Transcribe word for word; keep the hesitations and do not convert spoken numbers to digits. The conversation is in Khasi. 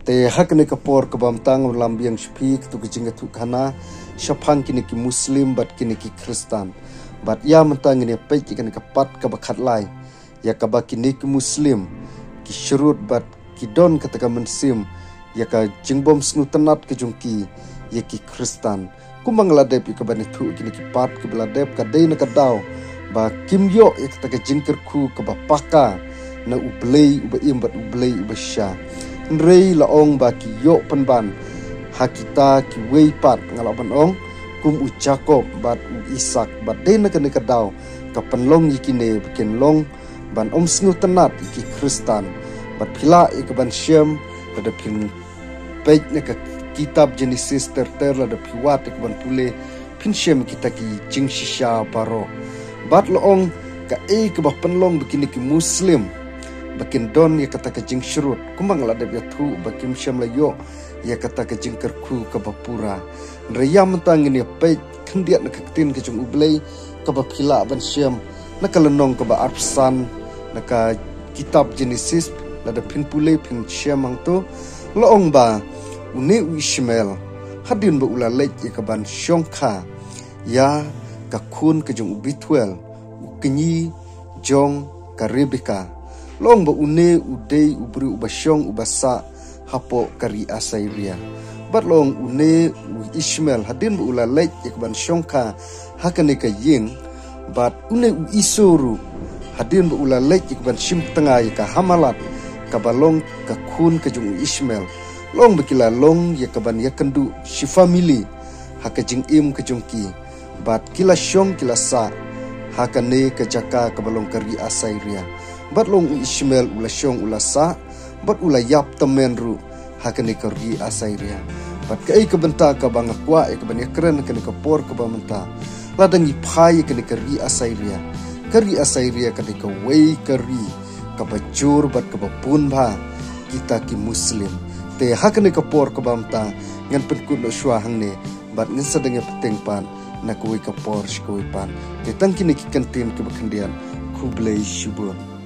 Te ha kane ka por kaba mynta nga lam biang sha phi katto ka jingïathuhkhana shaphang kine ki Muslim bad kine ki Khristan. Bad ïa mynta ngin ïa peit ïa kane ka part kaba khatlai, ïa kaba kine ki Muslim ki shrut bad ki don kata ka mynsiem ïa ka jingbym sngewtynnad ka jong ki ïa ki Khristan. Kumba nga la dep ïa kaban ïathuh, kine ki part kiba la dep ka dei na ka daw ba kim ïoh ïa kata ka jingkyrkhu kaba paka na U Blei uba im bad U Blei uba shisha. Hynrei la ong ba ki ïoh pynban ha kita kiwei pat, nga lah ban ong, kum u Jakob bad u Isak, bad dei na kane ka daw ka pynlong ïa kine ba kin long ban ym sngewtynnad ïa ki Khristan. Bad phi lah ïa kaban shem, lada phin peit na ka kitab Genesis ter ter, lada phi wad ïa kaban pule, phin shem kita ki jingshisha baroh. Bad la ong, kaei kaba pynlong ba kine ki Muslim ba kin don ïa kata ka jingshrut, kumba nga la dep ïathuh, ba kim shym la ïoh ïa kata ka jingkyrkhu kaba pura. Hynrei ïa mynta ngin ïa peit khyndiat na ka ktien ka jong U Blei kaba phi lah ban shem na ka lynnong kaba arphew san na ka kitab Genesis, lada phin pule phin shem hangto. La ong ba une u Ishmael, hadien ba u la leit ïa kaban shongkha ïa ka khun ka jong u Bethuel, u kñi jong ka Rebeka. La ong ba une u dei u briew uba shong uba sah hapoh ka ri Assyria. Bad la ong une u Ishmael, hadien ba u la leit ïa kaban shongkha ha kane ka ïing, bad une u Esau ruh, hadien ba u la leit ïa kaban shim tnga ïa ka Hamalat, kaba long ka khun ka jong u Ishmael. La ong ba ki la long ïa kaban ïakynduh shi family ha ka jingim ka jong ki. Bad ki la shong ki la sah ha kane ka jaka kaba long ka ri Assyria. Bad la ong u Ishmael u la shong u la sah, bad u la ïap tymmen ruh ha kane ka ri Assyria. Bad kaei ka bynta kaba nga kwah ïa kaban ïakren ha kane ka por kaba mynta, lada ngi phai ïa kane ka ri Assyria, ka ri Assyria ka dei kawei ka ri kaba jur bad kaba bun bha kita ki Muslim. Te ha kane ka por kaba mynta ngan pynkut noh shuwa hangne, bad ngin sa dang ïa bteng pat na kawei ka por sha kawei pat. Te tang kine ki kyntien kiba khyndiat, khublei shibun.